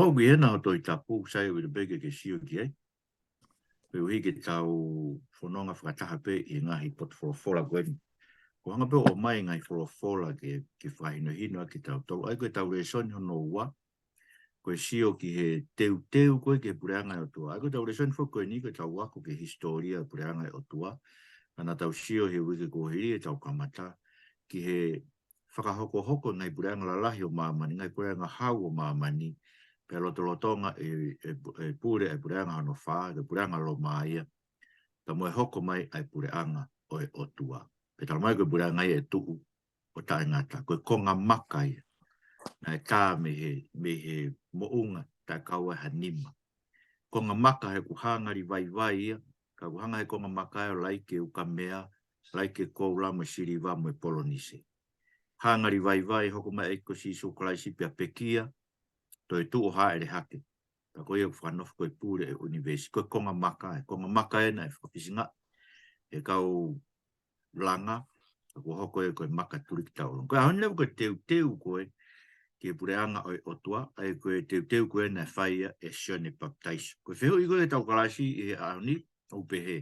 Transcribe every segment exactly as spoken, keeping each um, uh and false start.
ʻOku ʻi hena ʻa e Tohi Tapu, sai ʻoku ʻi ai pē ke ke sio ki ai. Koeʻuhi ke tau fononga fakataha pē ʻi he ngaahi potu folofola ko eni. Ko e hanga pē ʻo ʻomai ngaahi folofola ke, ke fakahinohino ʻaki kitautolu. ʻA ia ko ʻetau lēsoni hono ua, ko e sio ki he teuteu ko ē ki he puleʻanga ʻo e ʻOtua. ʻA ia ko ʻetau lēsoni foki ko eni ko ʻetau ako ki he hisitōlia ʻo e puleʻanga ʻo e ʻOtua. Naʻa tau sio he uike kuo hili ʻetau kamata ki he fakahokohoko e ngaahi puleʻanga lalahi ʻo māmani, ngaahi puleʻanga hau ʻo māmani, pea lotolotonga e, e, e pule, e puleʻanga hono fā, e puleʻanga Loma ia, pea mo e hoko mai ʻa e puleʻanga ʻo e ʻOtua. Pea talamai ko e puleʻanga ia ʻe tuʻu ʻo taʻengata, ko e konga maka ia. Naʻe tā mei he, mei he moʻunga taʻe kau ai ha nima. Konga maka he ʻoku hā ngali vaivai ia, ka ʻoku hanga he konga maka ia ʻo laiki e ukamea, laiki e koula mo e siliva mo e polonise. Hā ngali vaivai, hoko mai e ʻEiki ko Sīsū Kalaisi pea pekia, toe tuʻu ʻo hāʻele hake. Pea ko ia ʻoku fakanofo ko e pule ʻo e ʻunivēsi, ko e konga maka, e konga maka ena ʻe fakafisingaʻi ʻe he kau langa, ka kuo hoko ia ko e maka tulikitaulonga. Ko e ʻaho ni leva ko e teuteu ko ē ki he puleʻanga ʻo e ʻOtua, ʻa ia ko e teuteu ko ē naʻe fai ia ʻe Sione Papitaiso. Ko e fehuʻi ko ē ʻetau kalasi ʻi he ʻaho ni, ʻoku pehē: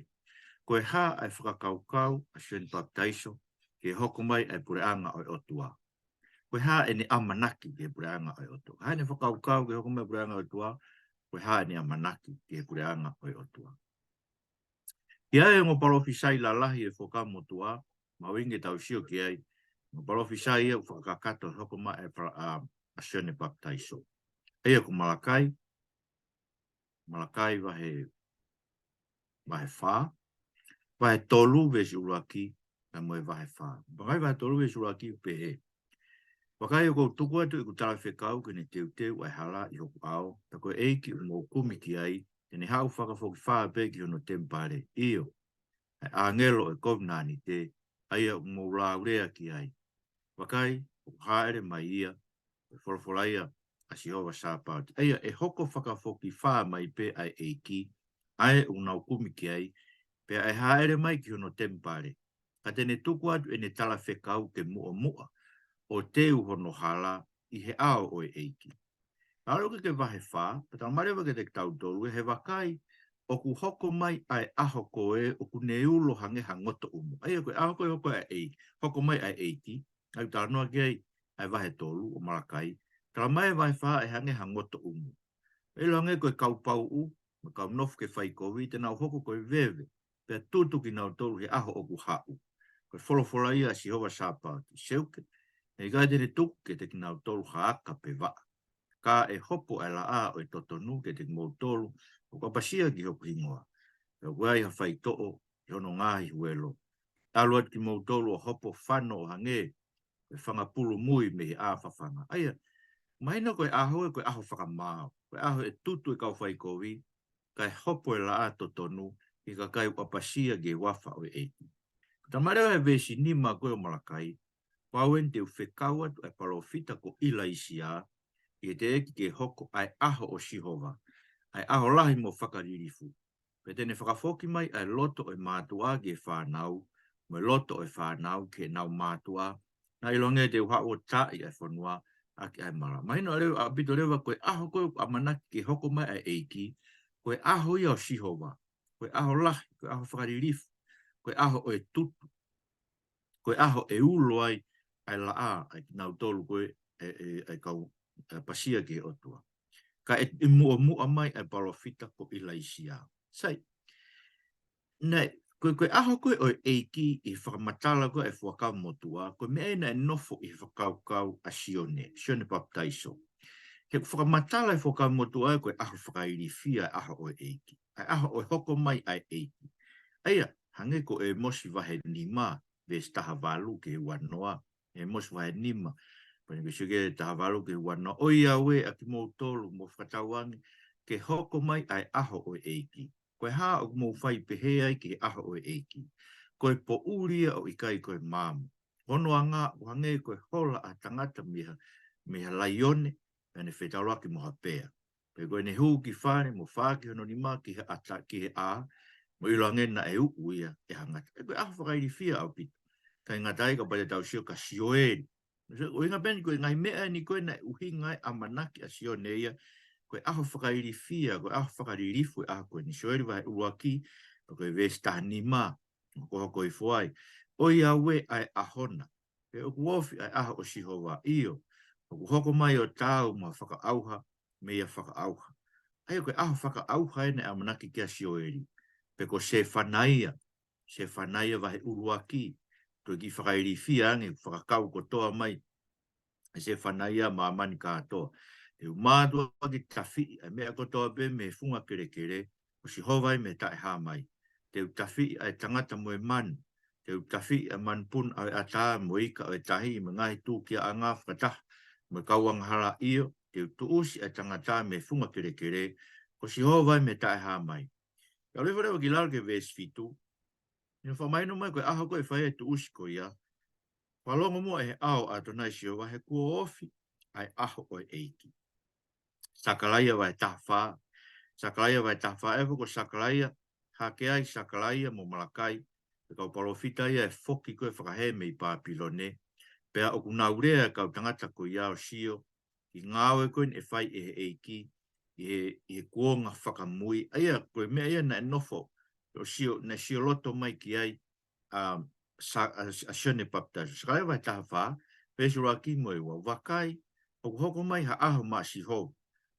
Ko e hā ʻa e fakakaukau ʻa Sione Papitaiso ki he hoko mai ʻa e puleʻanga ʻo e ʻOtua? Ko e hā ʻene ʻamanaki ki he puleʻanga ʻo e ʻOtua? Hā ʻene fakakaukau ki he hoko mai puleʻanga ʻo e ʻOtua? Ko e hā ʻene ʻamanaki ki he puleʻanga ʻo e ʻOtua? ʻI ai e ongo palōfisai lalahi ʻo e Fuakava Motuʻa, mahuʻinga ke tau sio ki ai, ongo palōfisai ia ʻoku fakakakato e hoko mai ʻa e pala-, ʻa, ʻa Sione Papitaiso. ʻA ia ko Malakai, Malakai vahe, vahe fā, vahe tolu veesi ʻuluaki, pea mo e vahe fā. Malakai vahe tolu veesi ʻuluaki ʻoku pehē: Vakai, ʻoku ou tuku atu ʻeku talafekau ke ne teuteu ʻa e hala ʻi hoku ʻao, pea ko e ʻEiki ʻoku mou kumi ki ai, te ne haʻu fakafokifā pē ki hono temipale. ʻIo, ʻa e ʻāngelo ʻo e kovinānite, ʻa ia ʻoku mou laulea ki ai. Vakai, ʻoku hāʻele mai ia, ko e folofola ia ʻa Sihova Sāpaoti. ʻA ia ʻe hoko fakafokifā mai pē ʻa e ʻEiki, ʻa ē ʻoku nau kumi ki ai, pea ʻe hāʻele mai ki hono temipale. Ka te ne tuku atu ʻene talafekau ke muʻomuʻa, ʻo teu hono hala ʻi he ʻao ʻo e ʻEiki. Ka ʻalu ki he vahe fā, pea talamai leva kiate kitautolu, he vakai, ʻoku hoko mai ʻa e ʻaho ko ē ʻoku ne ulo hangē ha ngotoʻumu. ʻA ia ko e ʻaho ko ē hoko ʻa e ʻEiki, hoko mai ʻa e ʻEiki, ʻa ia ʻoku talanoa ki ai ʻa e vahe tolu ʻo Malakai, talamai ʻe he vahe fā ʻe hangē ha ngotoʻumu. ʻIlo ange ko e kau pauʻu, mo e kau nofo ki he faikovi, te nau hoko ko e veve, pea tutu kinautolu he ʻaho ʻoku haʻu. Ko e folofola ia ʻa Sihova Sāpaoti. Seuke, heʻikai te ne tuku kiate kinautolu ha aka pe vaʻa. Ka ʻe hopo ʻa e laʻā ʻo e totonu kiate kimoutolu ʻoku ʻapasia ki hoku hingoa. Pea ʻoku ʻi ai ha faitoʻo ʻi hono ngaahi huelo. ʻAlu atu kimoutolu ʻo hopo fano ʻo hangē ko e fanga pulu mui mei he ʻā fafanga. ʻA ia, mahino ko e ʻaho ē, ko e ʻaho fakamaau. Ko e ʻaho ʻe tutu e kau faikovi, kae hopo e laʻā totonu ʻi he kakai ʻoku ʻapasia ki he huafa ʻo e ʻEiki. Ka talamai leva he veesi nima ko ē ʻo Malakai, ko au eni te u fekau atu ʻa e palōfita ko ʻIlaisiā, ʻi he teʻeki ke hoko ʻa e ʻaho ʻo Sihova, ʻa e ʻaho lahi mo fakalilifu. Pea te ne fakafoki mai ʻa e loto ʻo e mātuʻa ki he fānau, mo e loto ʻo e fānau ki heʻenau mātuʻa, naʻa ʻiloange te u haʻu ʻo taaʻi ʻa e fonua ʻaki ʻa e mala. Mahino leva, ʻaupito leva, ko e ʻaho ko ē ʻoku ʻamanaki ke hoko mai ʻa e ʻEiki, ko e ʻaho ia ʻo Sihova, ko e ʻaho lahi, ko e ʻaho fakalilifu, ko e ʻaho ʻo e tutu, ko e ʻaho ʻe ulo ai ʻa e laʻā ʻa kinautolu ko ē, ʻe, ʻe, ʻe kau, ʻe ʻapasia ki he ʻOtua. Kae muʻomuʻa mai ʻa e palōfita ko ʻIlaisiā. Sai. Naʻe, ko e, ko e ʻaho ko ē ʻo e ʻEiki ʻi he fakamatala ko ē ʻa e Fuakava Motuʻa, ko e meʻa ia naʻe nofo ʻi he fakakaukau ʻa Sione, Sione Papitaiso. He ʻoku fakamatala ʻe he Fuakava Motuʻa ko e ʻaho fakailifia, ʻaho ʻo e ʻEiki. ʻA e ʻaho ʻo e hoko mai ʻa e ʻEiki. ʻA ia, hangē ko ʻĒmosi vahe nima, veesi taha valu ki he ua noa, ʻĒmosi vahe nima, pea ne veesi ke taha valu ki he ua noa. ʻOiauē ʻa kimoutolu, mou fakatauange ke hoko mai ʻa e ʻaho ʻo e ʻEiki. Ko e hā ʻoku mou fai pehē ai ki he ʻaho ʻo e ʻEiki? Ko e poʻuli ia ʻo ʻikai ko e maama. Hono anga ʻoku hangē ko e hola ʻa e tangata mei ha, mei ha laione, pea ne fetaulaki mo ha pea. Pe ko ʻene hū ki fale, mo faaki hono nima ki he ʻata, ki he ʻā, mo ʻiloange naʻe uʻu ia ʻe ha ngata. ʻE ko e ʻaho fakailifia ʻaupito. ʻIkai ngata ai, kapau te tau sio kia Sioeli. ʻUhinga pē eni ko e ngaahi meʻa eni ko ē naʻe ʻuhinga ai ʻamanaki ʻa Sione ia ko e ʻaho fakailifia, ko e ʻaho fakalilifu e ʻaho ko eni. Sioeli vahe ʻuluaki, pea ko e veesi taha nima, ʻoku hoko hifo ai. ʻOiauē ʻa e ʻaho na, pea ʻoku ofi ʻa e ʻaho ʻo Sihova, ʻio, ʻoku hoko mai ʻo taau mo ha fakaʻauha mei ha fakaʻauha. ʻA ia ko e ʻaho fakaʻauha eni ʻa e ʻamanaki kia Sioeli, pe ko Sefanaia, Sefanaia vahe ʻuluaki, toe kiʻi fakailifia ange, fakakau kotoa mai ʻe Sefanaia māmani kātoa. Te u mātuʻaki tafiʻi ʻa e meʻa kotoa pē mei he funga kelekele, ʻo Sihova ia mei he taʻehāmai. Te u tafiʻi ʻa e tangata mo e manu, te u tafiʻi ʻa e manupuna ʻo e ʻatā mo e ika ʻo e tahi, mo e ngaahi tūkiaʻanga fakataha mo e kau angahala, ʻio, te u tuʻusi ʻa e tangata mei he funga kelekele, ko Sihova ia mei he taʻehāmai. Ka leva leva ki lalo ki he veesi fitu, ʻi he fakamahino mai ko e ʻaho ko ē ʻe fai ai e tuʻusi ko ia, fakalongo muʻa ʻi he ʻao ʻa ʻAtonai Sihova, he kuo ofi ʻa e ʻaho ʻo e ʻEiki. Sakalaia vahe taha fā. Sakalaia vahe taha fā, ʻa ia ko Sakalaia, hake ai Sakalaia mo Malakai, ʻa e kau palōfita ia ʻe foki ko ē fakahē mei Pāpilone, pea ʻoku nau lea e kau tangata ko ia ʻo sio ki he ngāue ko eni ʻe fai ʻe he ʻEiki ʻi he, ʻi he kuonga fakamui. ʻA ia ko e meʻa ia naʻe nofo ʻo sio, naʻe sio loto mai ki ai ʻa, Sa-, ʻa, ʻa Sione Papitaiso. Sakalaia vahe taha fā, veesi ʻuluaki mo e ua. Vakai, ʻoku hoko mai ha ʻaho maʻa Sihova,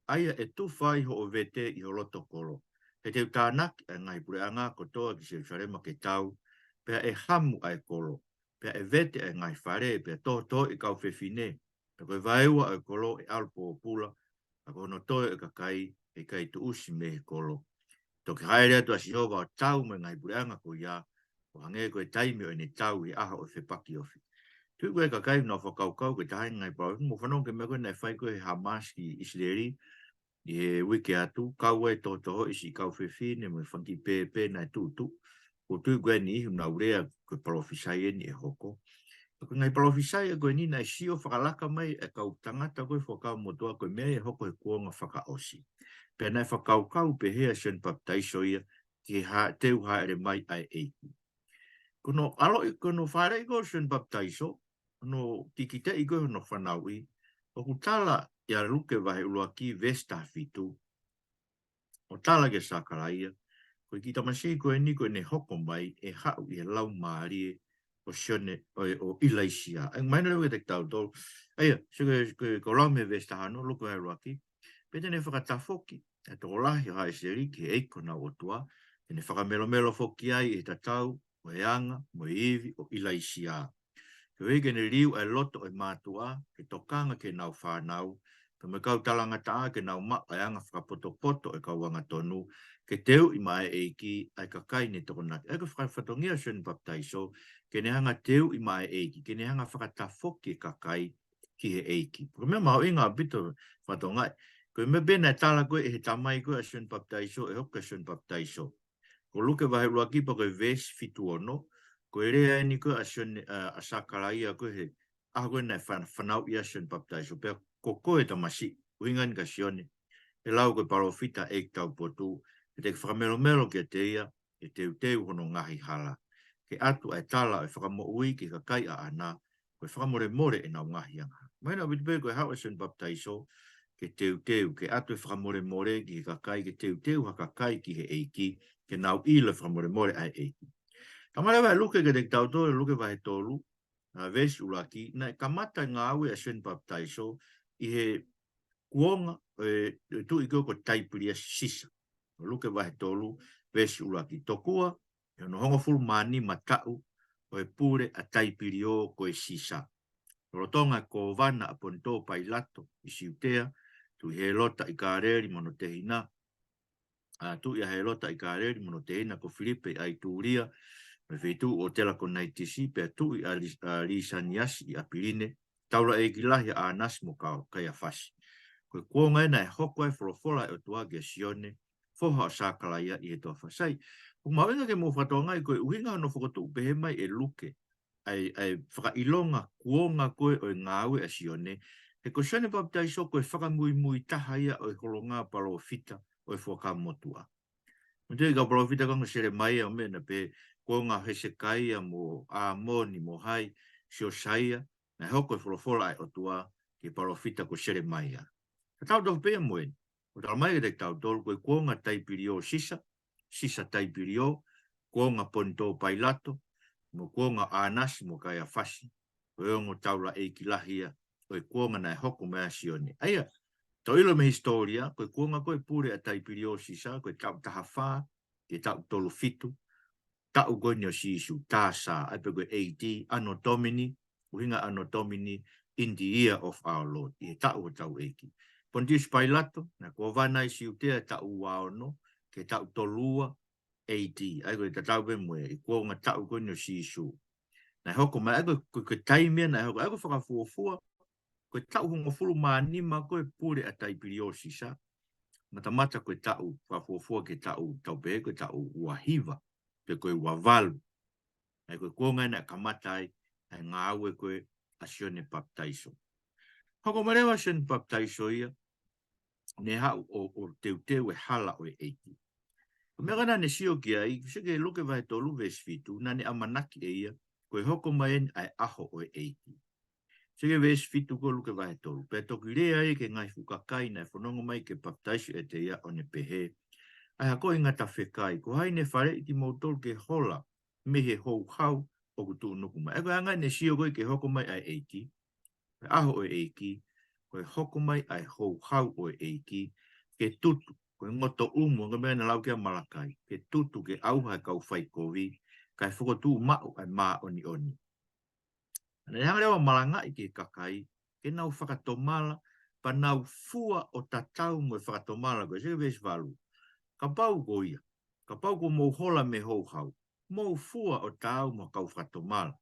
ʻa ia ʻe tufa ai hoʻo vete ʻi ho loto kolo. He te u tānaki ʻa e ngaahi puleʻanga kotoa ki Selusalema ke tau, pea ʻe hamu ʻa e kolo, pea ʻe vete ʻa e ngaahi fale, pea tohotohoʻi e kau fefine, pea ko e vaeua ʻo e kolo ʻe ʻalu pōpula, ka ko hono toe ʻo e kakai ʻe ʻikai tuʻusi mei he kolo. Toki hāʻele atu ʻa Sihova ʻo tau mo e ngaahi puleʻanga ko ia, ʻo hangē ko e taimi ʻo ʻene tau ʻi he ʻaho ʻo e fepaki ofi. Tuʻi ko ē e kakai naʻa nau fakakaukau ko e taha e ngaahi palōfita, mou fanongo ki he meʻa ko ē naʻe fai ko ē ʻe Hamas ki ʻIsileli ʻi he uike atu, kau ai e tohotohoʻi siʻi kau fefine mo e fanga kiʻi pēpē naʻe tuʻutuʻu. ʻOku ou tui ko e niʻihi naʻa nau lea ko e palōfisai eni ʻe hoko. Ka ko e ngaahi palōfisai ko eni naʻe sio fakalaka mai e kau tangata ko ē Fuakava Motuʻa ko e meʻa ia ʻe hoko he kuonga fakaʻosi. Pea naʻe fakakaukau pehē ʻa Sione Papitaiso ia ki he hā-, teu hāʻele mai ʻa e ʻEiki. Ko hono ʻaloʻi, ko hono fāʻeleʻi ko ē ʻo Sione Papitaiso, hono kikiteʻi ko ē hono fanauʻi, ʻoku tala ʻia Luke vahe ʻuluaki veesi taha fitu, ʻo tala kia Sakalaia, ko e kiʻi tamasiʻi ko eni ko ʻene hoko mai ʻe haʻu ʻi he laumālie ʻo Sione, ʻo, ʻo ʻIlaisiā. ʻE, mahino leva kiate kitautolu. ʻA ia, sio ko e, ko e, ko e lau mei he veesi taha ono, Luke vahe ʻuluaki. Pea te ne fakatafoki ʻa e tokolahi ʻo haʻa ʻIsileli ki he ʻEiki ko honau ʻOtua, te ne fakamelomelo foki ai ʻi he tatau ʻo e anga mo e ivi ʻo ʻIlaisiā. Koeʻuhi ke ne liliu ʻa e loto ʻo e mātuʻa ke tokanga ki heʻenau fānau, pea mo e kau talangataʻa ke nau maʻu ʻa e anga fakapotopoto ʻo e kau angatonu, ke teuʻi maʻa e ʻEiki ʻa e kakai ne tokonaki. ʻA ia ko e faka-, fatongia ʻo Sione Papitaiso, ke ne hanga teuʻi maʻa e ʻEiki, ke ne hanga fakatafoki e kakai ki he ʻEiki. Ko e meʻa mahuʻinga ʻaupito, fakatokangaʻi. Ko e meʻa pē naʻe tala ko ē ʻe he tamai ko ē ʻa Sione Papitaiso, ʻe hoko ko Sione Papitaiso. Ko Luke vahe ʻuluaki pea ko e veesi fitu ono, ko e lea eni ko ē ʻa Sione, ʻa, ʻa Sakalaia ko ē he ʻaho ko ē naʻe fan-, fanauʻi ai ʻa Sione Papitaiso. Pea ko koe tamasiʻi, ʻuhinga eni kia Sione, ʻe lau ko e palōfita ʻa e ʻEiki taupotu, ke te ke fakamelomelo kiate ia, ʻe teuteu hono ngaahi hala. Ke ʻatu ʻa e tala ʻo e fakamoʻui ki he kakai ʻaʻana, ko e fakamolemole ʻenau ngaahi angahala. Mahino ʻaupito pē ko e haʻu ʻa Sione Papitaiso ke teuteu, ke ʻatu e fakamolemole ki he kakai, ke teuteu ha kakai ki he ʻEiki, ke nau ʻilo e fakamolemole ʻa e ʻEiki. Tau mālō leva ʻa Luke kiate kitautolu, Luke vahe tolu, ʻa, veesi ʻuluaki, naʻe kamata e ngāue ʻa Sione Papitaiso ʻi he kuonga ʻo e, ʻo e tuʻi ko ē ko Taipiliasi Sisa. ʻO Luke vahe tolu, veesi ʻuluaki. Tokua ʻi hono hongofulu mā nima taʻu ʻo e pule ʻa Taipilio ko e Sisa, lolotonga e kōvana ʻa Ponitō Pailato ʻi Siutea, Tuʻi Hēlota ʻi Kāleli mo hono tehina, ʻa, Tuʻi ʻa Hēlota ʻi Kāleli mo hono tehina ko Filipe ʻi ʻAitūlia, mo e feituʻu ʻo Telakonaitisi, pea Tuʻi ʻa Li-, ʻa Lisaniasi ʻi ʻApiline, taulaʻeiki lahi ʻa ʻĀnasi mo Ka-, Kaiafasi. Ko e kuonga ē naʻe hoko ai e folofola ʻa e ʻOtua kia Sione, foha ʻo Sakalaia ʻi he toafa. Sai, ʻoku mahuʻinga ke mou fakatokangaʻi ko e ʻuhinga hono fokotuʻu pehē mai ʻe Luke ʻa e, ʻa e fakaʻilonga kuonga ko ē ʻo e ngāue ʻa Sione, he ko Sione Papitaiso ko e fakamuimui taha ia ʻo e holonga palōfita ʻo e Fuakava Motuʻa. Mou tui e kau palōfita ko ē ko Selemaia, ʻo meʻa naʻe pehē kuonga ʻo Hesekaia mo ʻĀmoni mo hai, Siosaia, naʻe hoko e folofola ʻa e ʻOtua ki he palōfita ko Selemaia. Ka tau tofu pē ia mo eni. ʻOku talamai kiate kitautolu ko e kuonga Taipilio Sisa, Sisa Taipilio, kuonga Ponitō Pailato, mo e kuonga ʻAnasi mo Kaiafasi, ko e ongo taulaʻeiki lahi ia ʻo e kuonga naʻe hoko mai ai ʻa Sione. ʻA ia, tau ʻilo mei he hisitōlia, ko e kuonga ko ē pule ʻa Taipilio Sisa, ko e taʻu taha fā ki he taʻu tolu fitu, taʻu ko eni ʻo Sīsū, tā sā, ʻa ia pē ko e A D, Anno Domini, ʻuhinga Anno Domini, in the year of our Lord, ʻi he taʻu ʻo hotau ʻEiki. Pontius Pailato, naʻe kōvana ai Siutea taʻu ua ono ki he taʻu tolu ua A D, ʻa ia ko e tatau pē mo e kuonga taʻu ko eni ʻo Sīsū. Naʻe hoko mai, ʻa ia ko, ko, ko e taimi ia naʻe hoko, ʻa ia ko e fakafuofua, ko e taʻu hongofulu mā nima ko ē pule ʻa Taipilio Sisa, matamata ko e taʻu fakafuofua ki he taʻu, tau pehē ko e taʻu ua hiva, pe ko e ua valu. ʻA ia ko e kuonga ia naʻe kamata ai ʻa e ngāue ko ē ʻa Sione Papitaiso. Hoko mai leva ʻa Sione Papitaiso ia, ne haʻu ʻo, ʻo teuteu e hala ʻo e ʻEiki. Ko e meʻa ko ē naʻa ne sio ki ai, sio ki he Luke vahe tolu veesi fitu, naʻa ne ʻamanaki ʻe ia, ko e hoko mai eni ʻa e ʻaho ʻo e ʻEiki. Sio ki he veesi fitu ko ē Luke vahe tolu, pea toki lea ia ki he ngaahi fuʻu kakai naʻe fononga mai ke papitaiso ʻiate ia ʻo ne pehē, ʻA e akoʻi ngata fekai, ko hai ne faleʻi kimoutolu ke hola mei he houhau ʻoku tuʻunuku mai. ʻA ia ko e anga ʻene sio ko ē ki he hoko mai ʻa e ʻEiki, ʻa e ʻaho ʻo e ʻEiki, ko e hoko mai ʻa e houhau ʻo e ʻEiki, ke tutu, ko e ngotoʻumu, ko e meʻa naʻe lau ki ai ʻa Malakai, ke tutu ke ʻauha e kau faikovi, kae fokotuʻu maʻu ʻa e māʻoniʻoni. Naʻa ne hanga leva ʻo malangaʻi ki he kakai, ke nau fakatomala, pea nau fua ʻo tatau mo e fakatomala, ko e sio ki he veesi valu. Kapau ko ia, kapau kuo mou hola mei he houhau, mou fua ʻo taau mo e kau fakatomala.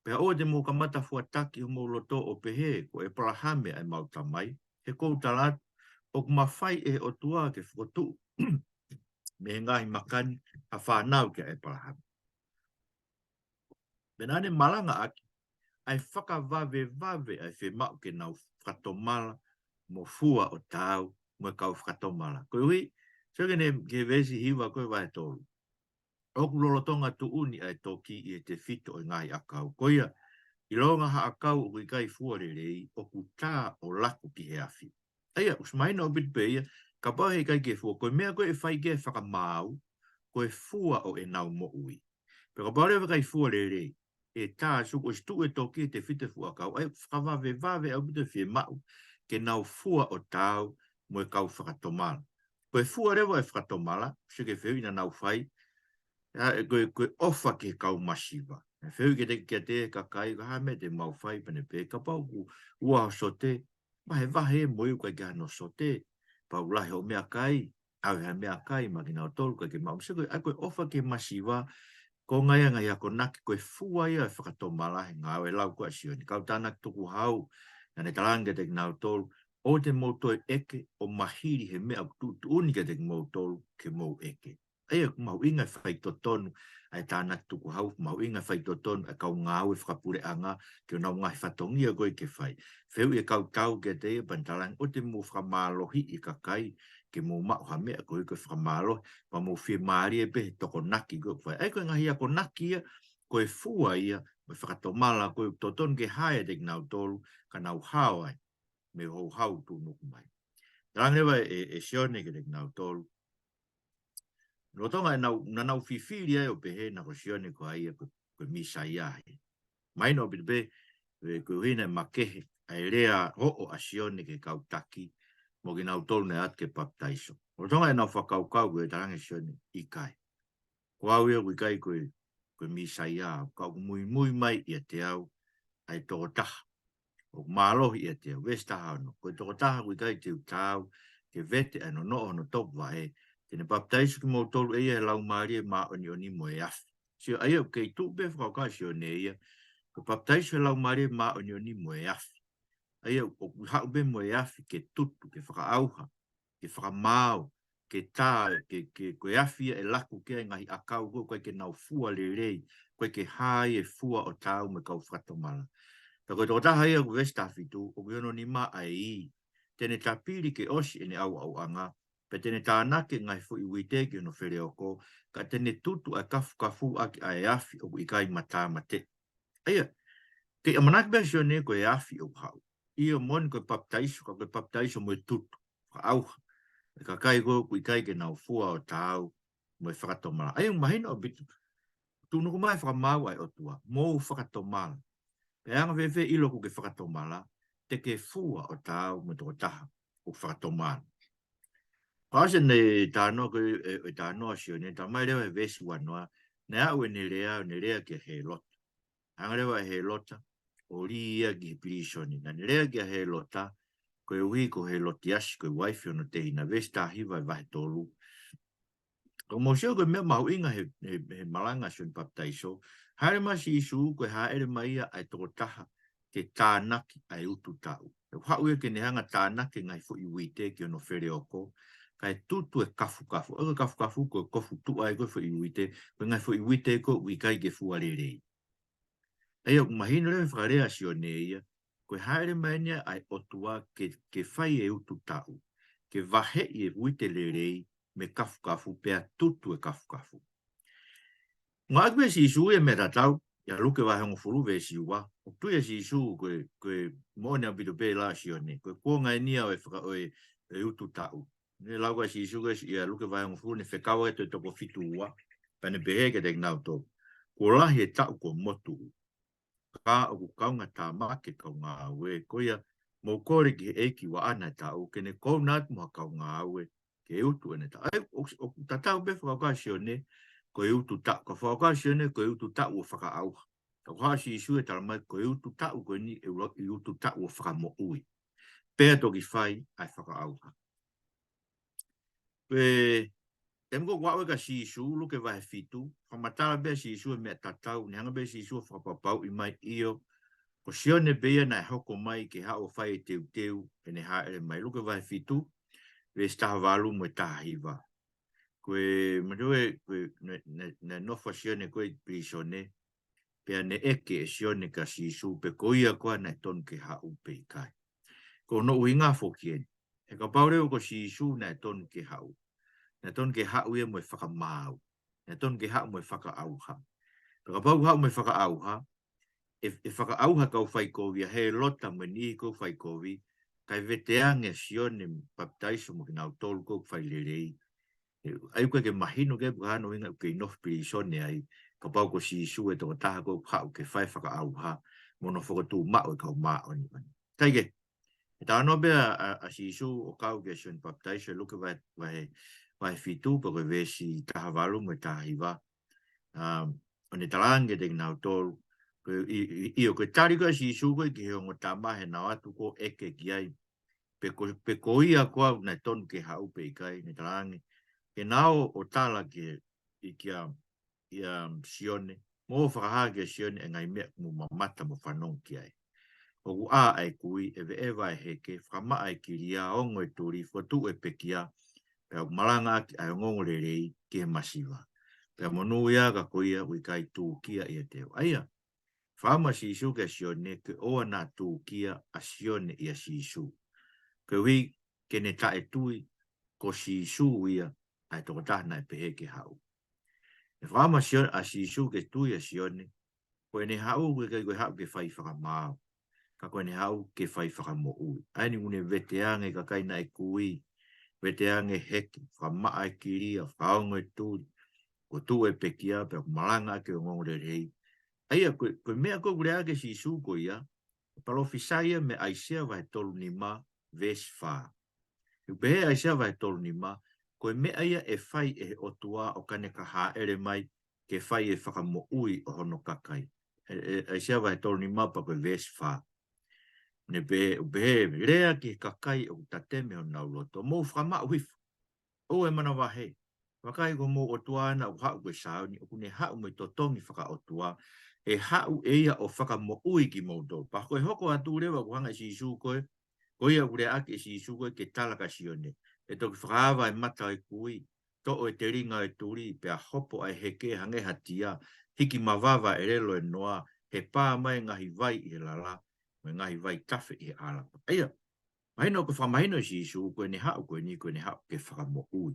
Pea ʻoua te mou kamata fuataki homou loto ʻo pehē, ko ʻEpalahame ʻa ʻemau tamai, he ʻoku ou tala atu, ʻoku mafai ʻe he ʻOtua ke fokotuʻu mei he ngaahi maka ni ha fānau kia ʻEpalahame. Pea naʻa ne malangaʻaki ʻa e fakavavevave ʻa e fiemaʻu ke nau fakatomala mo fua ʻo taau mo e kau fakatomala. Koeʻuhi, sio ki he, ki he veesi hiva ko ē vahe tolu. ʻOku lolotonga tuʻu ni ʻa e toki ʻi he tefito ʻo e ngaahi ʻakau. Ko ia, ʻilonga ha ʻakau ʻoku ʻikai fua lelei, ʻoku tā ʻo laku ki he afi. ʻA ia, ʻoku mahino ʻaupito pē ia, kapau he ʻikai ke fua, ko e meʻa ko ē ʻe fai ki ai e fakamaau, ko e fua ʻo ʻenau moʻui. Pea kapau leva ʻe ʻikai fua lelei, ʻe tā, sio, kuo ʻosi tuʻu e toki ʻi he tefito ʻo e fuʻu ʻakau, ʻa ia ʻoku fakavavevave ʻaupito e fiemaʻu ke nau fua ʻo taau mo e kau fakatomala. Ko e fua leva e fakatomala, sio ki he fehuʻi naʻa nau fai, ʻa, ko e, ko e ʻofa ki he kau masiva. Naʻe fehuʻi kiate, kiate ia ʻe he kakai, ko e hā e meʻa te mau fai, pea ne pehē, kapau ʻoku ua ho sote, vahevahe mo ia ʻoku ʻikai ke ʻi ai hano sote, pea ʻoku lahi hoʻo meʻakai, ʻave ha meʻakai maʻa kinautolu ʻoku ʻikai ke maʻu. Sio ko e, ʻa ia ko e ʻofa ki he masiva, ko e ngaahi, ngaahi akonaki, ko e fua ia e fakatomala he ngāue lau ko ē ʻa Sione. Kau tānaki tukuhau, naʻa ne talaange kiate kinautolu, ʻoua te mou toe ʻeke ʻo mahili he meʻa ʻoku tuʻutuʻuni kiate kimoutolu ke mou ʻeke. ʻA ia ʻoku mahuʻinga e faitotonu ʻa e tānaki tukuhau, mahuʻinga e faitotonu ʻa e kau ngāue fakapuleʻanga, ki honau ngaahi fatongia ko ē ke fai. Fehuʻi e kau tau kiate ia pea ne talaange, ʻoua te mou fakamālohiʻi e kakai ke mou maʻu ha meʻa koeʻuhi ko e fakamālohi, pea mou fiemālie pē he tokonaki ko ē ʻoku fai. ʻA ia ko e ngaahi akonaki ia, ko e fua ia, mo e fakatomala, ko e totonu ke hā ʻiate kinautolu, ka nau hao ai mei he houhau tuʻunuku mai. Talaange leva ʻe, ʻe Sione kiate kinautolu. Lolotonga ʻenau, naʻa nau fifili ai ʻo pehē naʻa ko Sione ko ia ko, ko e Mīsaia ia. Mahino ʻaupito pē, ē, koeʻuhi naʻe makehe ʻa e lea hoʻo ʻa Sione ki he kau taki, mo kinautolu naʻe ʻatu ke papitaiso. Lolotonga ʻenau fakakaukau ko ē talaange ʻe Sione ʻikai. Ko au ia ʻoku ʻikai ko e, ko e Mīsaia au, ka ʻoku muimui mai ʻiate au ʻa e tokotaha ʻoku mālohi ʻiate au. Veesi taha ono, ko e tokotaha ʻoku ʻikai te u taau ke vete ʻa e nonoʻo hono topuvaʻe, te ne papitaiso kimoutolu ʻe ia he Laumālie Māʻoniʻoni mo e afi. Sio, ʻa ia ʻoku kei tuʻu pē fakakaukau ʻa Sione ia, ko e papitaiso he Laumālie Māʻoniʻoni mo e afi. ʻA ia ʻoku haʻu pē mo e afi ke tutu, ke fakaʻauha, ke fakamaau, ke tā, ke, ke, ko e afi ia ʻe laku ki ai e ngaahi ʻakau ko ē ʻoku ʻikai ke nau fua lelei, ʻoku ʻikai ke hā ai e fua ʻo taau mo e kau fakatomala. Ka ko e tokotaha ia ʻoku veesi taha fitu, ʻoku ʻi hono nima ʻa e ī, te ne tapili ke ʻosi ʻene ʻauʻauʻanga, pea te ne tānaki e ngaahi foʻi uite ki hono feleoko, ka te ne tutu ʻa e kafukafu ʻaki ʻa e afi ʻoku ʻikai matāmateʻi. ʻA ia, kei ʻamanaki pē ʻa Sione ko e afi ʻoku haʻu. ʻIo, moʻoni ko e papitaiso, ka ko e papitaiso mo e tutu, fakaʻauha. ʻE kakai ko ē ʻoku ʻikai ke nau fua ʻo taau mo e fakatomala. ʻA ia ʻoku mahino ʻaupito. Tuʻunuku mai e fakamaau ʻa e ʻOtua. Mou fakatomala. Pea anga fēfē ʻilo ʻoku ke fakatomala, te ke fua ʻo taau mo e tokotaha ʻoku fakatomala. Ka ʻosi ʻene talanoa ko ē, ʻe, ʻe talanoa ʻa Sione, talamai leva he veesi uanoa, naʻe aʻu ʻene lea, ʻene lea kia Hēlota. Hanga leva ʻe Hēlota ʻo lī ia ki he pilīsone. Naʻa ne lea kia Hēlota, koeʻuhi ko Hēlotiasi, ko e uaifi hono tehina, veesi taha hiva ʻo e vahe tolu. Ka mou sio ko e meʻa mahuʻinga he, he, he malanga ʻa Sione Papitaiso. Hāʻele mai ʻa Sīsū ko e hāʻele mai ia ʻa e tokotaha ke tānaki ʻa e utu taʻu. ʻE haʻu ia ke ne hanga tānaki e ngaahi foʻi uite ki hono feleoko, kae tutu e kafukafu. ʻA ia ko e kafukafu ko e kofu tuʻa ai ko ē foʻi uite, ko e ngaahi foʻi uite ko ē ʻoku ʻikai ke fua lelei. ʻA ia ʻoku mahino leva he fakalea ʻa Sione ia, ko e hāʻele mai eni ʻa e ʻOtua ke, ke fai e utu taʻu, ke vaheʻi e uite lelei mei he kafukafu pea tutu e kafukafu. Ngāueʻaki pē ʻe Sīsū ia e meʻa tatau, ʻia Luke vahe hongofulu veesi ua, ʻoku tui ʻa Sīsū ko e, ko e moʻoni ʻaupito pē e lau ʻa Sione, ko e kuonga eni ia ʻo e faka-, ʻo e, e utu taʻu. Ne lau ʻa Sīsū ko ē ʻia Luke vahe hongofulu ne fekau atu e toko fitu ua, pea ne pehē kiate kinautolu. Kuo lahi e taʻu kuo motuʻu. Ka ʻoku kaunga tāmaki e kau ngāue, ko ia mou kole ki he ʻEiki ʻi he vaʻa ʻo e taʻu, ke ne kouna atu mo ha kau ngāue, ke utu ʻene taʻu. ʻA ia, ʻoku, ʻoku tatau pē fakakaukau ʻa Sione, ko e utu taʻu. Ka fakakaukau ʻa Sione, ko e utu taʻu ʻo fakaʻauha. Ka ko ʻa Sīsū ʻe talamai, ko e utu taʻu ko eni, ʻe ua-, ʻe utu taʻu ʻo fakamoʻui. Pea toki fai ʻa e fakaʻauha. Pea, ʻe mko kua ue ka Sīsū, Luke vahe fitu, fakamatala pē ʻa Sīsū e meʻa tatau, ne hanga pē ʻa Sīsū ʻo fakapapauʻi mai ʻio, ko Sione pē ia naʻe hoko mai ke haʻu ʻo fai e teuteu, ʻene hāʻele mai. Luke vahe fitu, veesi taha valu mo e taha hiva. Ko e, manatua, ko e, naʻe, naʻe, naʻe nofo ʻa Sione ko ē ʻi pilīsone, pea ne ʻeke ʻe Sione kia Sīsū, pe ko ia koā naʻe tonu ke haʻu pe ʻikai. Ko hono ʻuhinga foki eni. He kapau leva ko Sīsū naʻe tonu ke haʻu, naʻe tonu ke haʻu ia mo e fakamaau. Naʻe tonu ke haʻu mo e fakaʻauha. Pea kapau haʻu mo e fakaʻauha, ʻe, ʻe fakaʻauha e kau faikovi, ʻa Hēlota mo e niʻihi kau faikovi, kae veteange ʻa Sione Papitaiso mo kinautolu ʻoku fai lelei. ʻE, ʻa ia ʻoku ʻikai ke mahino ke puhano ʻuhinga ʻoku kei nofo pilīsone ai, kapau ko Sīsū e tokotaha ʻoku haʻu ke fai e fakaʻauha, mo hono fokotuʻu maʻu e kau māʻoniʻoni. Kae kehe, ʻe talanoa pē ʻa, ʻa, ʻa Sīsū ʻo kau kia Sione Papitaiso ʻi Luke vahe, vahe, vahe fitu, pea ko e veesi taha valu mo e taha hiva. Um, ʻo ne talaange kiate kinautolu, ko e, ʻi, ʻi, ʻio, ko e tali ko ē ʻa Sīsū ko ē ki he ongo tama heʻenau ō atu ʻo ʻeke ki ai, pe ko, pe ko ia koā naʻe tonu ke haʻu pe ʻikai, ne talaange, ke na ō ʻo tala ki he, ʻi kia, ʻia Sione, mo fakahā kia Sione e ngaahi meʻa ʻoku mou mamata mo fanongo ki ai. ʻOku ʻā ʻa e kui, ʻeveʻeva ʻa e heke, fakamaʻa e kilia, ongo e tuli, fokotuʻu e pekia, pea ʻoku malangaʻaki ʻa e ongoongolelei ki he masiva. Pea monūʻia ka ko ia ʻoku ʻikai tūkia ʻiate au. ʻA ia, fakaʻamu ʻa Sīsū kia Sione, ke ʻoua naʻa tūkia ʻa Sione ʻia Sīsū. Koeʻuhi ke ne taʻetui ko Sīsū ia ʻa e tokotaha naʻe pehē ke haʻu. ʻE fakaʻamu ʻa Sio-, ʻa Sīsū ke tui ʻa Sione, ko ʻene haʻu ʻoku ʻikai ko e haʻu ke fai fakamaau. Ka ko ʻene haʻu ke fai fakamoʻui. ʻA eni ʻoku ne veteange e kakai naʻe kui, veteange e heke, fakamaʻa e kilia, fakaongo e tuli, fokotuʻu e pekia, pea ʻoku malangaʻaki e ongoongolelei. ʻA ia, ko, ko e meʻa ko ē ʻoku lea ʻaki ʻe Sīsū ko ia, palōfisai ia mei ʻAisea vahe tolu nima, veesi fā. ʻOku pehē ʻe ʻAisea vahe tolu nima, ko e meʻa ia ʻe fai ʻe he ʻOtua ʻo ka ne ka hāʻele mai ke fai e fakamoʻui ʻo hono kakai. ʻE, ʻe, ʻAisea vahe tolu nima pea ko e veesi fā. Ne pehē, ʻoku pehē, lea ki he kakai ʻoku tateme honau loto. Mou fakamaʻu hifo. ʻOua ʻe manavahē. Vakai ko homou ʻOtua ʻana ʻoku haʻu ko e Saione, ʻoku ne haʻu mo e totongi fakaʻotua. ʻE haʻu ʻe ia ʻo fakamoʻui kimoutolu. Pea ko e hoko atu leva ʻoku hanga ʻe Sīsū ko ē, ko ia ʻoku lea ʻaki ʻe Sīsū ko ē ke tala kia Sione. ʻE toki fakaava e mata ʻo e kui, toʻo e telinga ʻo e tuli, pea hopo ʻa e heke hangē ha tia, hiki mavava e ʻelelo ʻo e noa, he pā mai e ngaahi vai ʻi he lala, mo e ngaahi vai tafe ʻi he ʻalapa. ʻA ia, mahino ko e fakamahino ʻe Sīsū, ko ʻene haʻu ko eni, ko ʻene haʻu ke fakamoʻui.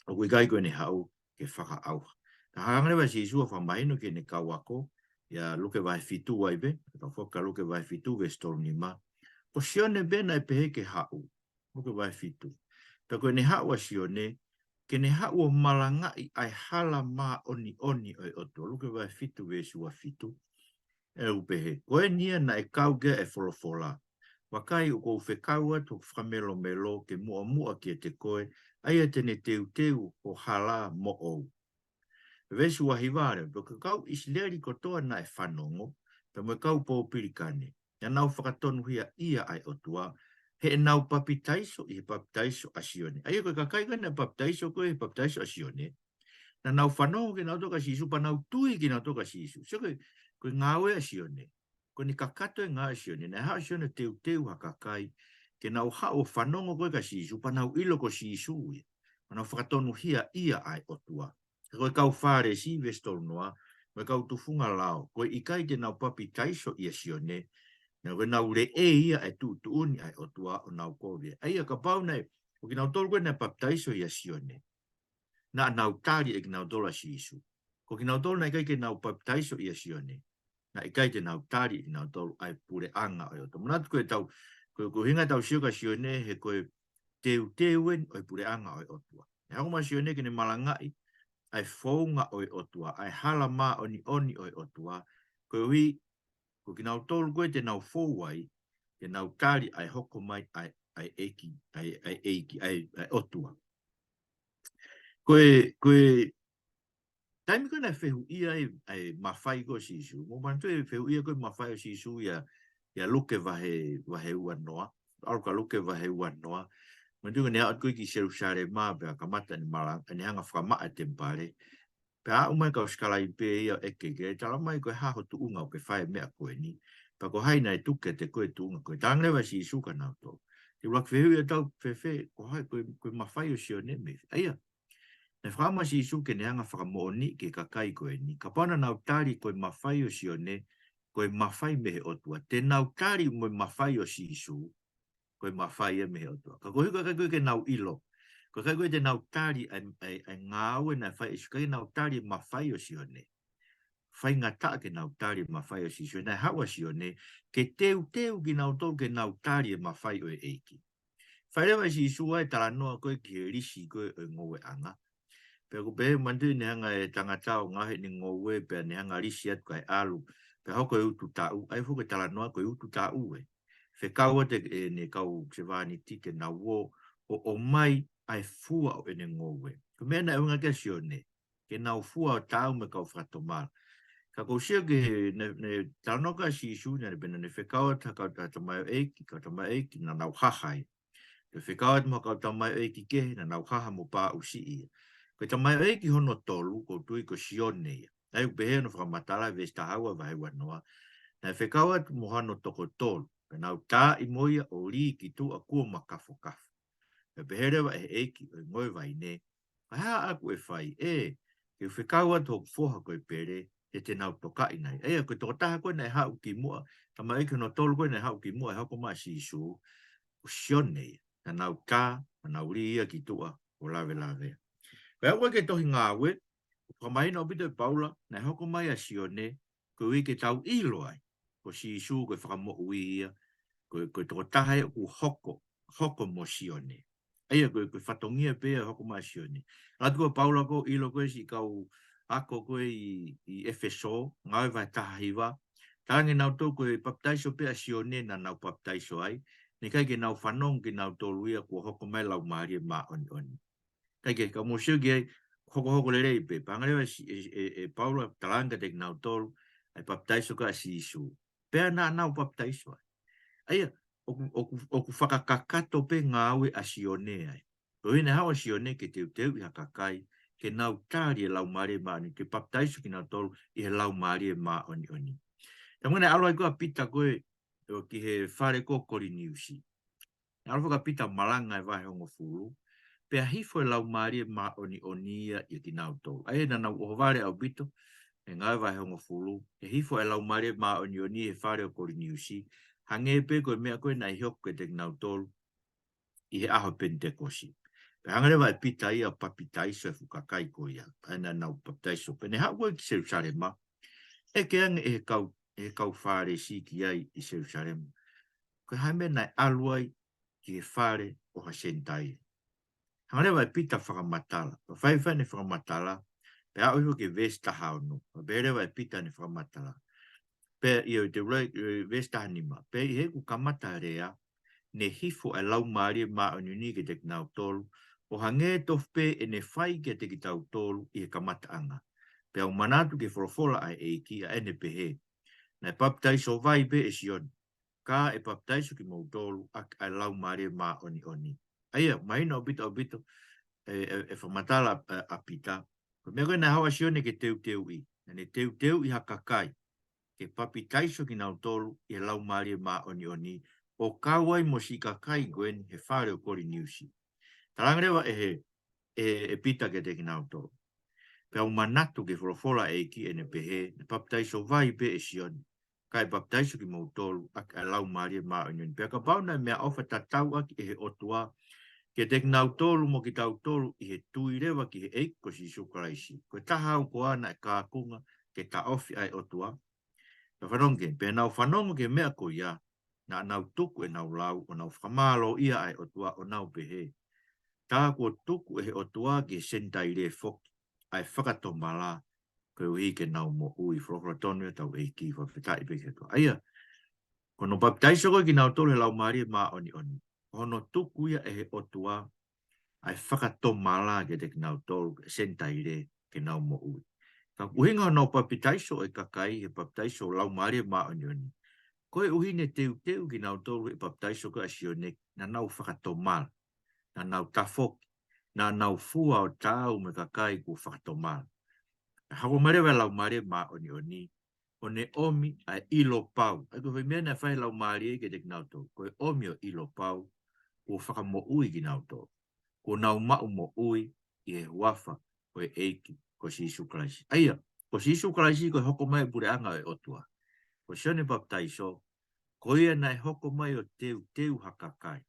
ʻOku ʻikai ko ʻene haʻu ke fakaʻauha. Ka hanga leva ʻe Sīsū ʻo fakamahino ki heʻene kau ako, ʻia Luke vahe fitu ai pē, ka foki ʻa Luke vahe fitu, veesi tolu nima. Ko Sione pē naʻe pehē ke haʻu, Luke vahe fitu. Pea ko ʻene haʻu ʻa Sione, ke ne haʻu ʻo malangaʻi ʻa e hala māʻoniʻoni ʻo e ʻOtua. Luke vahe fitu veesi ua fitu. ʻE u pehē, ko eni ia naʻe kau ki ai ʻa e folofola. Vakai, ʻoku ou fekau atu hoku fakamelomelo ke muʻomuʻa kiate koe, ʻa ia te ne teuteu ho hala moʻou. Veesi ua hiva leva, pea ko e kau ʻIsileli kotoa naʻe fanongo, pea mo e kau pōpilikane, naʻa nau fakatonuhiaʻia ʻa e ʻOtua, heʻenau papitaiso ʻi he papitaiso ʻa Sione. ʻA ia ko e kakai ko ē naʻe papitaiso ko ē he papitaiso ʻa Sione, naʻa nau fanongo kinautolu kia Sīsū, pea nau tui kinautolu kia Sīsū. Sio ko e, ko e ngāue ʻa Sione. Ko ʻene kakato e ngāue ʻa Sione, naʻe haʻu ʻa Sione ʻo teuteu ha kakai, ke nau haʻu ʻo fanongo ko ē kia Sīsū, pea nau ʻilo ko Sīsū ia. Pea nau fakatonuhiaʻia ʻa e ʻOtua. Ka ko e kau Fālesi, veesi tolu noa, mo e kau tufunga lao, ko e ʻikai te nau papitaiso ʻia Sione, naʻa ko ʻenau leʻei ia e tuʻutuʻuni ʻa e ʻOtua ʻo nau kovi. ʻA ia kapau naʻe, ko kinautolu ko ē naʻe papitaiso ʻia Sione, naʻa nau tali ʻe kinautolu ʻa Sīsū. Ko kinautolu naʻe ʻikai ke nau papitaiso ʻia Sione, naʻe ʻikai te nau tali ʻe kinautolu ʻa e puleʻanga ʻo e ʻOtua. Manatu ko e tau, ko, ko e ʻuhinga ʻetau sio kia Sione he ko e teuteu eni ʻo e puleʻanga ʻo e ʻOtua. Naʻe haʻu mai ʻa Sione ke ne malangaʻi ʻa e founga ʻo e ʻOtua, ʻa e hala māʻoniʻoni ʻo e ʻOtua, koeʻuhi ko kinautolu ko ē te nau fou ai, te nau tali ʻa e hoko mai ʻa e, ʻa e ʻEiki, ʻa e, ʻa e ʻEiki, ʻa e, ʻa e ʻOtua. Ko e, ko e taimi ko ē naʻe fehuʻia ai ʻa e mafai ko ē ʻo Sīsū. Mou manatu e fehuʻia ko ē mafai ʻo Sīsū ʻia, ʻia Luke vahe, vahe ua noa. ʻAlu kia Luke vahe ua noa. Manatu ko ʻene aʻu ko ē ki Selūsalema pea kamata ʻene mala, ʻene hanga fakamaʻa e temipale. Pea aʻu mai kau sikalaipe ia ʻo ʻeke ki ai, talamai ko e hā ho tuʻunga ʻoku ke fai e meʻa ko eni. Pea ko hai naʻe tuku kiate koe e tuʻunga ko ē. Talaange leva ʻe Sīsū kia nautolu. Te u ʻuluaki fehuʻi ʻe tau fēfē, ko hai, ko e, ko e mafai ʻo Sione mei fē. ʻA ia, naʻe fakaʻamu ʻa Sīsū ke ne hanga fakamoʻoni ki he kakai ko eni. Kapau naʻa nau tali ko e mafai ʻo Sione, ko e mafai mei he ʻOtua. Te nau tali mo e mafai ʻo Sīsū, ko e mafai ia mei he ʻOtua. Ka koeʻuhi ko e ʻikai ko ē ke nau ʻilo. Ko e ʻikai ko ē te nau tali ʻa e, ʻa e, ʻa e ngāue naʻe fai ʻe Sīsū, ʻikai ke nau tali e mafai ʻo Sione. Faingataʻa ke nau tali e mafai ʻo Sīsū. Naʻe haʻu ʻa Sione, ke teuteu kinautolu ke nau tali e mafai ʻo e ʻEiki. Fai leva ʻe Sīsū ʻa e talanoa ko ē ki he lisi ko ē ʻo e ngoueʻanga. Pea ʻoku pehē manatu ʻene hanga e tangata ʻo ngaohi ʻene ngoue, pea ne hanga lisi atu kae ʻalu, pea hoko e utu taʻu, ʻa ia foki e talanoa ko e utu taʻu ē. Fekau atu ʻene kau sevāniti ke nau ō, ʻo ʻomai ʻa e fua ʻo ʻene ngoue. Ko e meʻa naʻe ʻuhinga ki ai ʻa Sione, ke nau fua ʻo taau mo e kau fakatomala. Ka ʻoku ou sio ki he, ne, ne talanoa ko ē ʻa Sīsū, naʻa ne pehē naʻa ne fekau atu ha kau tamaioʻeiki, kau tamaioʻeiki, naʻa nau haha ai. Pea fekau atu mo ha kau tamaioʻeiki kehe, naʻa nau haha mo pāʻusiʻi ia. Ko e tamaioʻeiki hono tolu, ʻoku ou tui ko Sione ia. ʻA ia ʻoku pehē hono fakamatala, veesi taha ua vahe ua noa. Naʻe fekau atu mo hano toko tolu. Pea nau taaʻi mo ia ʻo lī ki tuʻa kuo makafokafo. Pea pehē leva ʻe he ʻeiki ʻo e ngoue vaine, ko e hā ʻoku ke fai? ʻE, ke u fekau atu hoku foha ko e pele, he te nau tokaʻi nai. ʻA ia, ko e tokotaha ko ē naʻe haʻu ki muʻa, tamaioʻeiki hono tolu ko ē naʻe haʻu ki muʻa ʻi he hoko mai ʻa Sīsū, ko Sione ia. Naʻa nau tā, naʻa nau lī ia ki tuʻa, ʻo lavelavea. Ko e aʻu ko ē ki he tohi Ngāue, ʻoku fakamahino ʻaupito ʻe Paula, naʻe hoko mai ʻa Sione, koeʻuhi ke tau ʻilo ai ko Sīsū ko e Fakamoʻui ia, ko e, ko e tokotaha ia ʻoku hoko, hoko mo Sione. ʻA ia ko e, ko e fatongia pē ia ʻo e hoko mai ʻa Sione. ʻAlu atu ko Paula ko ē ʻo ʻilo ko ē siʻi kau ako ko ē ʻi, ʻi ʻEfesō, Ngāue vahe taha hiva. Talaange ʻe nautolu ko e papitaiso pē ʻa Sione naʻa nau papitaiso ai. Naʻe ʻikai ke nau fanongo kinautolu ia kuo hoko mai e Laumālie Māʻoniʻoni. Kae kehe, ka mou sio ki ai, hokohoko lelei pē, pea hanga leva ʻe, ʻe, ʻe, ʻe Paula ʻo talaange kiate kinautolu ʻa e papitaiso ko ē ʻa Sīsū. Pea naʻa nau papitaiso ai. ʻA ia, ʻoku, ʻoku, ʻoku fakakakato pē ngāue ʻa Sione ai. Ko e ʻuhinga naʻe haʻu ʻa Sione ke teuteuʻi ha kakai, ke nau tali e Laumālie Māʻoniʻoni, ke papitaiso kinautolu ʻi he Laumālie Māʻoniʻoni. Pea mo ʻene ʻalu ai ko ē ʻa Pita ko ē, ʻo ki he fale ko Koliniusi. Naʻe ʻalu foki ʻa Pita ʻo malanga e vahe hongofulu. Pea hifo e Laumālie Māʻoniʻoni ia ʻia kinautolu. ʻA ia naʻa nau ʻohovale ʻaupito, ʻi he Ngāue vahe hongofulu. ʻE hifo e Laumālie Māʻoniʻoni he fale ʻo Koliniusi. Hangē pē ko e meʻa ko ē naʻe hoko kiate kinautolu ʻi he ʻaho Penitekosi. Pea hanga leva ʻe Pita ia ʻo papitaiso e fuʻu kakai ko ia. ʻA ia naʻa nau papitaiso. Pea ne haʻu ko ē ki Selūsalema. ʻEke ange ʻe he kau, ʻe he kau Fālesi ki ai ʻi Selūsalema, ko e hā e meʻa naʻe ʻalu ai ki he fale ʻo ha Senitaile. Hanga leva ʻe Pita ʻo fakamatala. Pea fai fai ʻene fakamatala, pea aʻu hifo ki he veesi taha ono. Pea pehē leva ʻe Pita ʻene fakamatala. Pea ʻi he te ulai, ʻi he veesi taha nima. Pea ʻi he ʻoku kamata lea, ne hifo ʻa e Laumālie Māʻoniʻoni kiate kinautolu, ʻo hangē tofu pē ʻene fai kiate kitautolu ʻi he kamataʻanga. Pea u manatu ki he folofola ʻa e ʻEiki ʻa ʻene pehē, Naʻe papitaiso vai pē ʻe Sione, ka ʻe papitaiso kimoutolu ʻaki ʻa e Laumālie Māʻoniʻoni. ʻA ia, mahino ʻaupito, ʻaupito, ʻe, ʻe, ʻe fakamatala ʻa, ʻa Pita. Ko e meʻa ko ē naʻe haʻu ʻa Sione ke teuteuʻi. Naʻa ne teuteuʻi ha kakai ke papitaiso kinautolu ʻi he Laumālie Māʻoniʻoni, ʻo kau ai mo siʻi kakai ko eni he fale ʻo Koliniusi. Talaange leva ʻe he, ʻe, ʻe Pita kiate kinautolu. Pea u manatu ki he folofola ʻa e ʻEiki ʻene pehē, Naʻe papitaiso vai pē ʻe Sione, ka ʻe papitaiso kimoutolu ʻaki ʻa e Laumālie Māʻoniʻoni. Pea kapau naʻe meʻaʻofa tatau ʻaki ʻe he ʻOtua kiate kinautolu mo kitautolu ʻi he tui leva ki he ʻEiki ko Sīsū Kalaisi, ko e taha au koā naʻe kākunga ke taʻofi ʻa e ʻOtua? Pea fanongo ki ai, pea naʻa nau fanongo ki he meʻa ko ia, naʻa nau tuku ʻenau lau, ʻo nau fakamālōʻia ʻa e ʻOtua, ʻo nau pehē, Tā kuo tuku ʻe he ʻOtua ki he Senitaile foki ʻa e fakatomala, koeʻuhi ke nau moʻui. Folofola tonu ia ʻa hotau ʻEiki, fakafetaʻi pē ki he ʻOtua. ʻA ia, ko hono papitaiso ko ē kinautolu he Laumālie Māʻoniʻoni, ko hono tuku ia ʻe he ʻOtua ʻa e fakatomala kiate kinautolu, ʻa e Senitaile, ke nau moʻui. Ka ko e ʻuhinga hono papitaiso ʻo e kakai he papitaiso Laumālie Māʻoniʻoni, koeʻuhi ne teuteu kinautolu he papitaiso ko ē ʻa Sione, naʻa nau fakatomala, naʻa nau tafoki, naʻa nau fua ʻo taau mo e kakai kuo fakatomala. Pea hoko mai leva e Laumālie Māʻoniʻoni, ʻo ne ʻomi ʻa e ʻilo pau. ʻA ia ko e foʻi meʻa naʻe fai ʻe he Laumālie kiate kinautolu, ko e ʻomi ʻo e ʻilo pau, kuo fakamoʻui kinautolu, kuo nau maʻu moʻui ʻi he huafa ʻo e ʻEiki ko Sīsū Kalaisi. ʻA ia, ko Sīsū Kalaisi ko e hoko mai ʻo e puleʻanga ʻo e ʻOtua. Ko Sione Papitaiso, ko ia naʻe hoko mai ʻo teuteu ha kakai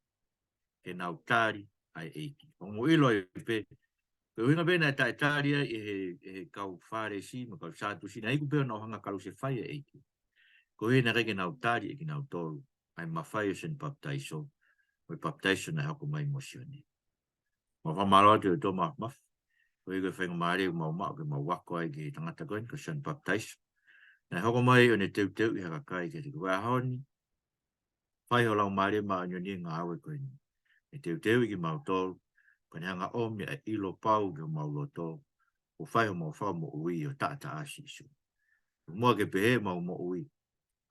ke nau tali ʻa e ʻEiki. ʻOku mou ʻilo ai pē, ko e ʻuhinga pē naʻe taʻetali ai ʻe he, ʻe he kau Fālesi mo e kau Sātusi, naʻe iku pē ʻo nau hanga ʻo kalusefai ʻa e ʻEiki, koeʻuhi naʻe ʻikai ke nau tali ʻe kinautolu ʻa e mafai ʻo Sione Papitaiso, mo e papitaiso naʻe hoko mai mo Sione. Mau fakamālō atu ʻe ʻOtua Māfimafi, koeʻuhi ko e faingamālie ʻoku mau maʻu ke mau ako ai ki he tangata ko eni ko Sione Papitaiso. Naʻe hoko mai ʻo ne teuteuʻi ha kakai kiate koe he ʻaho ni, fai ho Laumālie Māʻoniʻoni e ngāue ko eni. Ne teuteuʻi kimautolu, ko ʻene hanga ʻo ʻomi ʻa e ʻilo pau ki homau loto, ʻo fai homau fakamoʻui ʻi ho taʻataʻa Sīsū. Muʻa ke pehē ʻemau moʻui,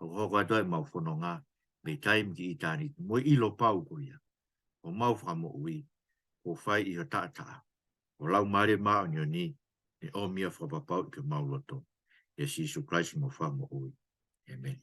ʻo hoko atu ai ʻemau fononga, mei taimi ki ʻitāniti, mo e ʻilo pau ko ia, ʻo mau fakamoʻui, ʻo fai ʻi ho taʻataʻa. Ko ho Laumālie Māʻoniʻoni, ne ʻomi ʻa e fakapapau ki homau loto. ʻIa Sīsū Kalaisi homau Fakamoʻui. ʻĒmeni.